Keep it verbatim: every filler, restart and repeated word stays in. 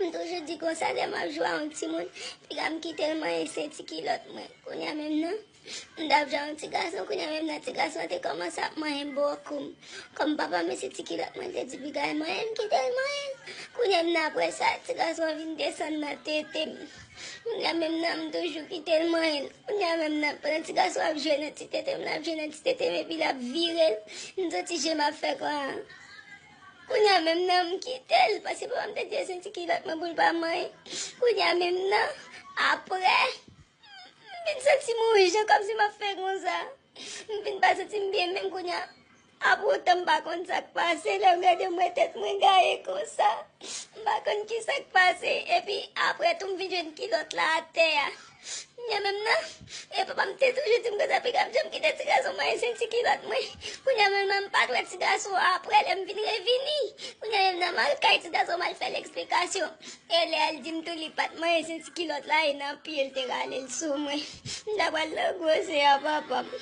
M toujou di konsa, lè m ap jwe a yon timoun, piga m kite l manyen senti kilòt mwen. Kounye a menm nan, m t ap jwe a yon ti gason, kounye a menm nan, ti gason an te kòmanse ap manyen bòkou m. Kòm papa m e senti kilòt mwen te di piga l manyen, m kite l manyen l. Kounye a menm nan, apre sa, ti gason an vin desann nan tete m. Kounye a menm nan, m toujou kite l manyen l. Kounye a menm nan, pandan ti gason ap jwe nan ti tete m, l ap jwe nan ti tete m, epi l ap vire l. M soti je m ap fè kwa. Kounye a menm nan, m kite l, paske papa m te di e senti kilòt mwen pou l pa manyen. Kounye a menm nan, apre, m vin santi m yon jan kòmsi m ap fè konsa. M vin pa santi m byen menm kounye a. Apre otan m pa konn sa k pase, lè m gade m wè tèt mwen gaye konsa. M pa konn ki sa k pase. Epi apre tou m vin jwenn kilòt la atè a. Kounye a menm nan, e papa m te toujou di m konsa, piga m janm kite ti gason manyen senti kilòt mwen. Kounye a menm nan, m pa t wè ti gason an apre lè m vin revini. Kounye a menm nan, m al kay ti gason, m al fè l eksplikasyon. E lè a l di m tou li pa t manyen senti kilòt la, e nan pye l te rale l sou mwen. M ta pral nan gwosè a papa m.